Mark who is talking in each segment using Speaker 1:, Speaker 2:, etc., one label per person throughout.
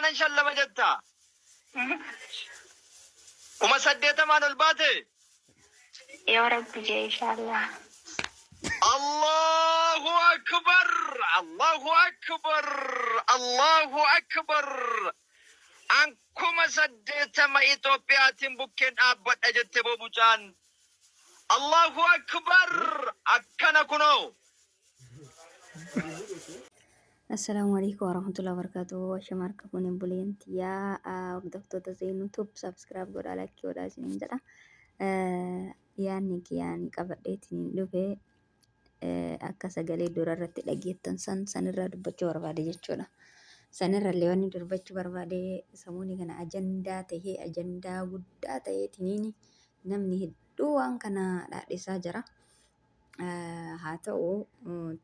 Speaker 1: Meeqaanan shallama jetta? 80,000n ol baate?
Speaker 2: Yoo Rabbi jee inshallah.
Speaker 1: Allahu Akbar Allahu Akbar Allahu Akbar An 80,000 Itoophiyaatiin bukkeen dhaabbadha jette boo mucaan. Allahu Akbar Akkana kunoo.
Speaker 3: Assalaamu alaikum warahmatullahi wabarakatuh. Ashama harka fuuneen buleen tiyyaa hordoftoota Zeenuu Tube subscribe godhaa lakkii godhaa isiniin jedha. Yaadni kiyyaan qabadheetiin dhufe akka sagalee dura irratti dhageettan san sanirraa dubbachuu barbaade jechuudha. Sanirra illee wanni dubbachuu barbaade samuuni kana ajandaa tahee ajandaa guddaa ta'eetiniin namni hedduu waan kana dhaadheessaa jira. Haa ta'u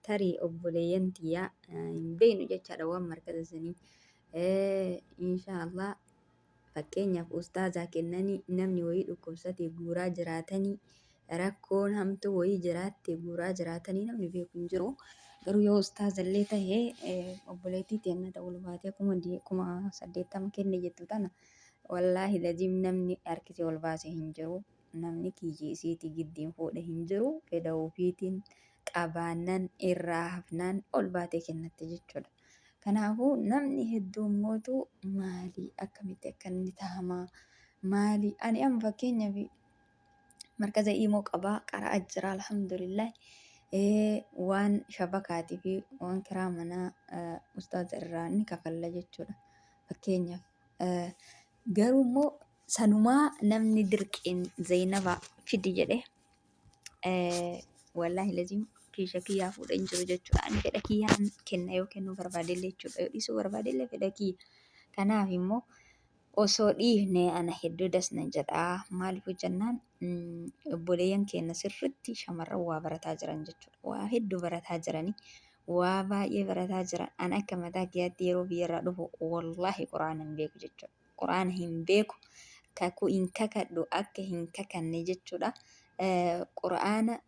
Speaker 3: tarii obboleeyyan tiyyaa hin beeknu jechaadha waan markaza sanii. Inshaallah fakkeenyaaf ustaazaa kennanii namni wayii dhukkubsate guuraa jiraatanii rakkoon hamtuu wayii jiraatte guuraa jiraatanii namni beeku hin jiru. Garuu yoo ustaazallee tahe obboleettii teenna ta'uu baatee 80,000 kenne jettu tana wallaahi laziim namni harkisee ol baase hin jiru. Namni kiyyii isiitii giddiin fuudhe hin jiru. Fedha ofiitiin qabaannan irraa hafnaan ol baatee kennatte jechuudha. Kanaafuu namni hedduun mootu maali akkamitti akka inni tahamaa maali ani amma fakkeenyaaf markaza imoo qabaa qara'a jira alhamdulillah waan shabakaatii fi waan kiraa manaa ustaaza irraa ni kafalla jechuudha. Fakkeenyaaf garuu immoo sanumaa namni dirqiin Zaynaba fidi jedhe wallaahi laziim kiisha kiyyaa fuudhee hin jiru jechuudha. Ani fedha kiyyaan kenna yoo kennuu barbaadellee jechuudha. Yoo dhiisuu barbaadellee fedha kiyya. Kanaaf immoo osoo dhiifne ana hedduu das na jedha. Maaliif jennaan obboleeyyan keenya sirriitti shamarran waa barataa jiran jechuudha. Waa hedduu barataa jiranii waa baay'ee barataa jiran. Ani akka mataa kiyyaatti yeroo biyyarraa dhufu wallaahi quraana hin beeku jechuudha. Quraana hin beeku kakuu hin kakadhu akka hin kakanne jechuudha. Quraana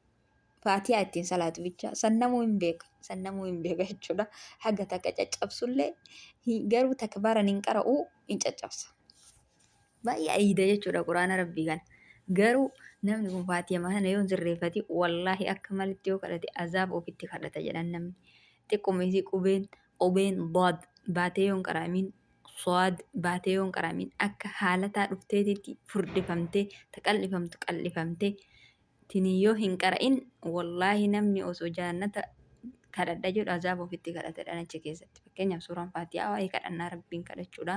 Speaker 3: faatiyaa ittiin salaatu bicha san namuu hin beeka san namuu hin beeka jechuudha. Haga takka caccabsullee garuu takbaaran hin qara'u hin caccabsa. Baay'ee ayiida jechuudha quraana rabbii kana. Garuu namni kun faatiyaa kana yoo hin sirreeffati wallaahi akka malitti yoo kadhate azaaba ofitti kadhata jedhan namni. Xiqquma isii qubeen qubeen daad baatee yoo hin qara'amiin Soad baatee yoo hin qara'amin akka haalataa dhufteetitti furdifamtee ta qal'ifamtu qal'ifamtee tini yoo hin qara'in wallaahi namni osoo jaannata kadhadha jedhu azaaba ofitti kadhatedha achi keessatti. Fakkeenyaaf suuraan Faatihaa waa'ee kadhannaa Rabbiin kadhachuudha.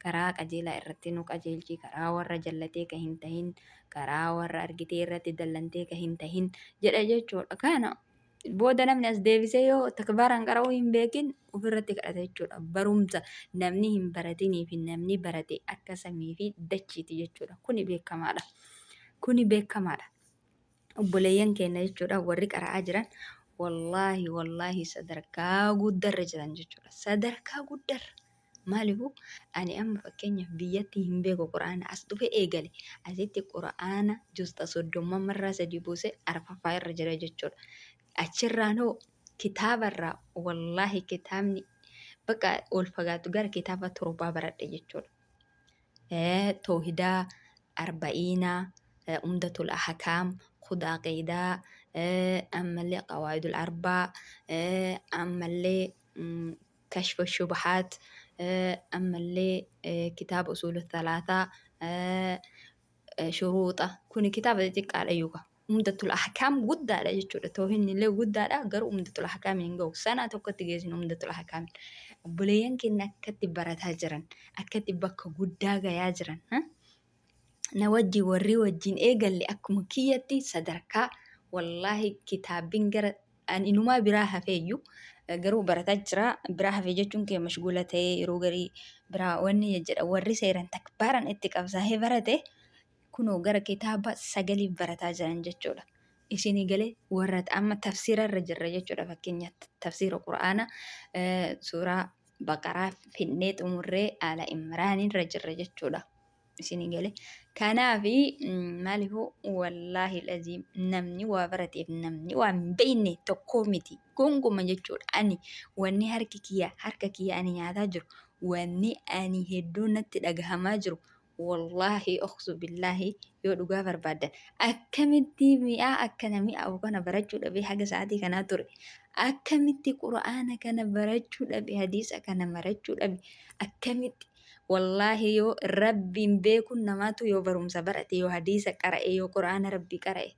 Speaker 3: Karaa qajeelaa irratti nu qajeelchi, karaa warra jallatee ka hin tahin, karaa warra argitee irratti dallantee ka hin tahin jedha jechuudha. Kana Booda namni as deebisee yoo takbaaraan qara'uu hin beekin ofirratti kadhata jechuudha. Barumsa namni hin baratinii fi namni barate akka samii fi dachiiti jechuudha. Kuni beekamaadha. Kuni beekamaadha. Obboleeyyan keenya jechuudha warri qara'aa jiran wallaahi wallaahi sadarkaa guddarra jiran jechuudha. Sadarkaa guddarra. Maaliifuu ani amma fakkeenyaaf biyyatti hin beeku qura'aana as dhufe eegale asitti qura'aana justa soddomman marraa sadii buuse arfaffaa irra jira jechuudha. Achirraan hoo kitaabarraa wallaahi kitaabni bakka ol fagaatu gara kitaaba torbaa baradhe jechuudha. Toohidaa, arba'iinaa, umdatul ahkaam, khud aqiidaa, ammallee qawaayidul arbaa, ammallee kashfu shubahaat, ammallee kitaaba usuulu thalaataa, shuruuxa kuni kitaaba xixiqqaadha yuuka umdatul ahkaam guddaadha jechuudha toohinni illee guddaadha garuu umdatul ahkaam hin ga'u sanaa tokkotti geessinu umdatul ahkaam obboleeyyan keenya akkatti barataa jiran akkatti bakka guddaa gayaa jiran na wajjin warri wajjin eegalle akkuma kiyyatti sadarkaa wallaahi kitaabbiin gara ani inumaa biraa hafeeyyu garuu barataa jira biraa hafee jechuun kee mashguula ta'ee yeroo garii biraa wanni jedha warri seeran takbaaran itti qabsaa'ee barate kunoo gara kitaaba sagaliif barataa jiran jechuudha. Isinii galee warra amma tafsiira irra jirra jechuudha fakkeenya tafsiira qura'aana suuraa baqaraa finnee xumurree ala imraan irra jirra jechuudha. Isinii galee kanaafi maaliifuu wallaahi laziim namni waa barateef namni waa hin beekne tokkoo miti gonguma jechuudha. Ani wanni harki kiyya harka kiyya ani nyaataa jiru Wanni ani hedduu natti dhagahamaa jiru wallaahi uqsu billaahi yoo dhugaa barbaaddan akkamitti mi'aa akkana mi'aawu kana barachuu dhabee haga sa'aatii kanaa ture. Akkamitti qura'aana kana barachuu dhabe, hadiisa kana barachuu dhabe, akkamitti wallaahi yoo rabbiin beekuun namaatu yoo barumsa barate, yoo hadiisa qara'e, yoo qura'aana rabbii qara'e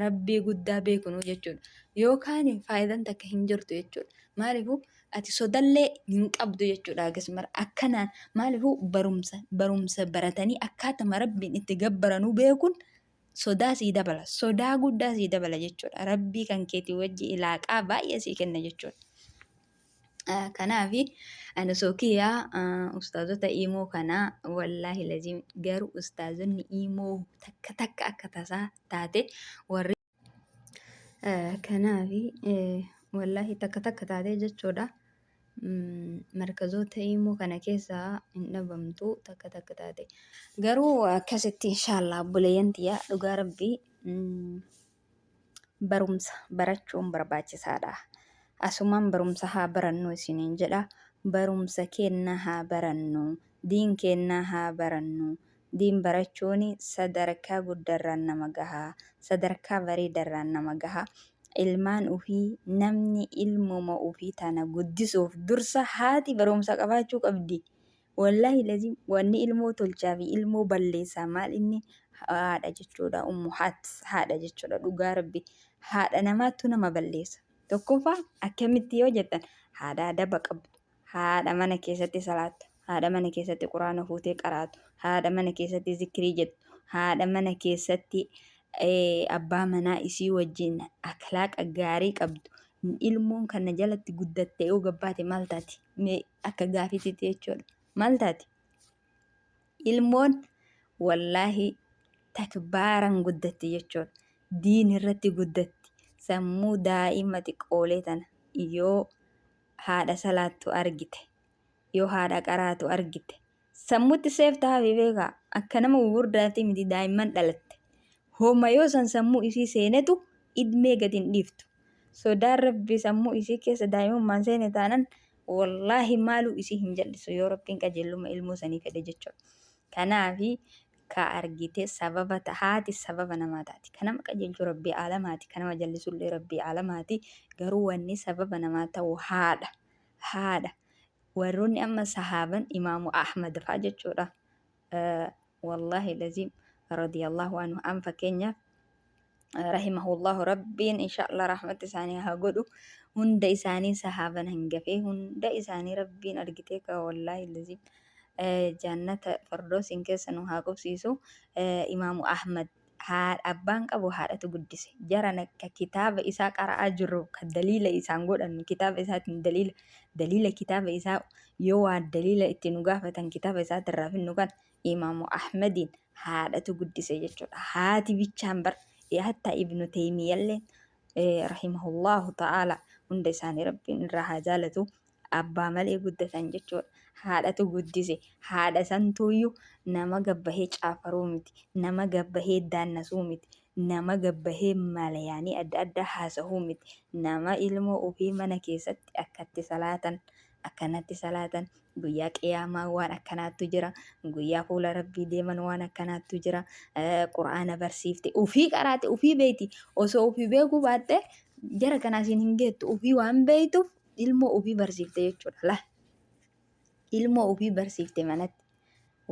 Speaker 3: rabbii guddaa beekunuu jechuudha. Yookaan faayidaan takka hin jirtu jechuudha. Maaliifuu ati sodallee hin qabdu jechuudha hagas mara. Akkanaan maaliifuu barumsa barumsa baratanii akkaatama rabbiin itti gabbaranuu beekuun sodaa sii dabala. Sodaa guddaa sii dabala jechuudha. Rabbii kan keetii wajji ilaaqaa baay'ee sii kenna jechuudha. Kanaaf ani osoo kiyyaa ustaazota imoo kanaa wallaahi laziim garuu ustaazonni imoo takka takka akka tasaa taate warri kanaaf wallaahi takka takka taate jechuudha. Markazoota imoo kana keessaa hin dhabamtu takka takka taate. Garuu akkasitti inshaallah obboleeyyan tiyya dhugaa rabbii Barumsa barachuun barbaachisaadha. Asumaan barumsa haa barannu isiniin jedha. Barumsa keenna haa barannu. Diin keenna haa barannu. Diin barachuun sadarkaa guddarraan nama gaha. Sadarkaa bareedarraan nama gaha. Ilmaan ufii namni ilmuma ufii tana guddisuuf dursa haati barumsa qabaachuu qabdi. Wallaahi lazim wanni ilmoo tolchaa fi ilmoo balleessaa maal inni haadha jechuudha ummuhaat haadha jechuudha dhugaa rabbi haadha namaattu nama balleessa tokkoffaa akkamitti yoo jettan haadha adaba qabdu haadha mana keessatti salaattu haadha mana keessatti quraana fuutee qaraatu haadha mana keessatti zikrii jettu haadha mana keessatti abbaa manaa isii wajjin akhlaaqa gaarii qabdu ilmoon kana jalatti guddatte yoo gabbaate maal taati mee akka gaafititti jechuudha. Maal taati? Ilmoon wallaahi takbaaran guddatti jechuudha. Diin irratti guddatti. Sammuu daa'ima xiqqoolee tana yoo haadha salaattu argite, yoo haadha qaraatu argite, sammutti seef tahafi beekaa akka nama gugurdaati miti daa'imman dhalatte. Homa yoo san sammuu isii seenetu idmee gad hin dhiiftu. Sodaan Rabbii sammuu isii keessa daa'imummaan seene taanan wallaahi maaluu isii hin jal'isu yoo Rabbiin qajeellumma ilmoo sanii fedhe jechuudha. Kanaafi ka argite sababa haati sababa namaa taati. Ka nama qajeelchu Rabbii aalamaati. Ka nama jal'isullee Rabbii aalamaati. Garuu wanni sababa namaa ta'u haadha. Haadha. Warroonni amma sahaaban Imaamu Ahmad faa jechuudha. Wallaahi laziim radiyallahu anhu an fakkeenyaaf rahimahullahu rabbiin inshaallah rahmata isaanii haa godhu hunda isaanii sahaaban hangafee hunda isaanii rabbiin argitee ka wallaahi laziim jannata firdoosiin keessa nu haa qubsiisu. Imaamu Ahmad haadha abbaan qabu haadhatu guddise. Jaran akka kitaaba isaa qara'aa jirru ka daliila isaan godhannu kitaaba isaatiin daliila daliila kitaaba isaa yoo waa daliila itti nu gaafatan kitaaba isaatirraa finnu kan Imaamu Ahmadiin haadhatu guddise jechuudha. Haati bichaan bar hatta Ibnu Teeymiyalleen rahimahullahu ta'ala hunda isaanii rabbiin irraa haa jaalatu abbaa malee guddatan jechuudha. Haadhatu guddise. Haadha santuuyyuu nama gabbahee caafaruu miti. Nama gabbahee daannasuu miti. Nama gabbahee malayaanii adda addaa haasahuu miti. Nama ilmoo ofii mana keessatti akkatti salaatan akkanatti salaatan guyyaa qiyaamaa waan akkanaattu jira guyyaa fuula rabbii deeman waan akkanaattu jira qur'aana barsiifte ufii qaraate ufii beeyti osoo ufii beekuu baatte jara kanaa siin hin geettu ufii waan beeytuuf ilmoo ufii barsiifte jechuudha la ilmoo ufii barsiifte manatti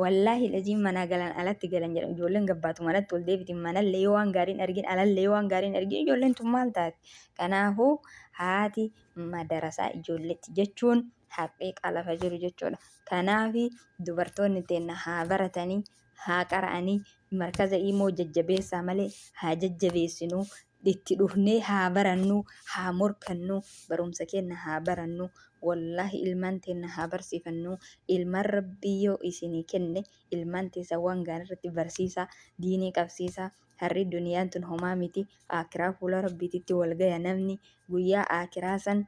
Speaker 3: Wallaahi laziim manaa galan alatti galan jedhan ijoolleen gabbaatu manatti ol deebiti manallee yoo waan gaariin argin alallee yoo waan gaariin argin ijoolleen tun maal taati kanaafuu haati madarasaa ijoolleetti jechuun haqiiqaa lafa jiru jechuudha kanaafi dubartoonni teenna haa baratanii haa qara'anii markaza imoo jajjabeessaa malee haa jajjabeessinuu itti dhufnee haa barannuu haa morkannuu barumsa keenna haa barannuu Wollaahi ilmaan teenna haa barsiifannuu ilmaan rabbii yoo isinii kenne ilmaan teessan waan gaarii irratti barsiisaa diinii qabsiisaa harrii duniyaan tun homaa miti aakiraa fuula rabbiititti wal gaya namni guyyaa aakiraa san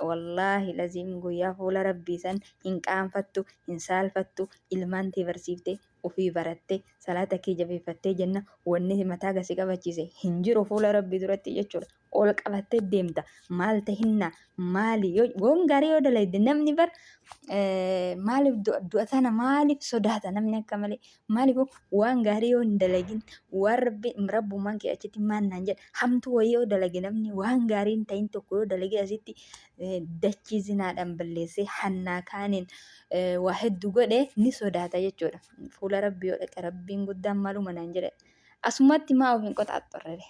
Speaker 3: wallaahi laziim guyyaa fuula rabbii san hin qaanfattu hin saalfattu ilmaan tee barsiifte ufii baratte salaata kee jabeeffattee jenna wanni mataa gasi qabachiise hin jiru fuula rabbii duratti jechuudha. Ol qabattee deemta. Maal tahinna? Maali? Yoo waan gaarii yoo dalayde namni bar maaliif du'a tana maaliif sodaata namni akka malee? Maaliif waan gaarii yoo hin dalagin waan rabbi rabbummaan kee achitti maal naan jedha hamtuu wayii yoo dalage namni waan gaarii hin ta'in tokko yoo dalage asitti dachii zinaadhaan balleessee hannaa kaaniin waa hedduu godhe ni sodaata jechuudha. Fuula rabbii yoo dhaqe rabbiin guddaan maaluma naan jedhe. Asumatti maa of hin qoxaaxxorre?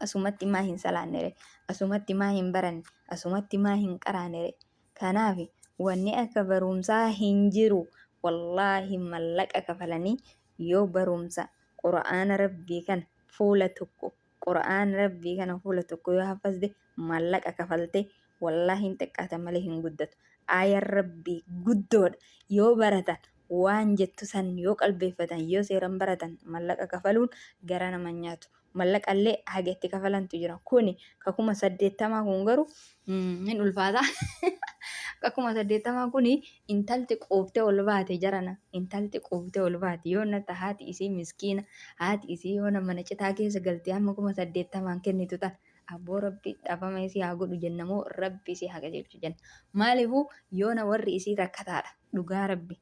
Speaker 3: Asumatti maa hin salaannere? Asumatti maa hin baranne? Asumatti maa hin qaraanere? Kanaaf wanni akka barumsaa hin jiru. Wallaahi mallaqa kafalanii yoo barumsa qura'aana rabbii kana fuula tokko qura'aana rabbii kana fuula tokko yoo hafazde mallaqa kafalte wallaahi hin xiqqaata malee hin guddatu. Aayaan rabbii guddoodha. Yoo baratan waan jettu san yoo qalbeeffatan yoo seeran baratan mallaqa kafaluun garaa nama hin nyaatu. Mallaqallee haga itti kafalantu jira. Kuni ka 80,000 kun garuu hin ulfaata. Ka 80,000 kuni intalti quuftee ol baate jarana. Intalti quuftee ol baate yoo natti haati isii miskiina haati isii yoo mana citaa keessa galte hamma 80,000 kennitu tan. Abboo rabbi dhabama isii haa godhu jenna moo rabbi isii haa qajeelchu jenna. Maaliifuu yoona warri isii rakkataadha. Dhugaa rabbi.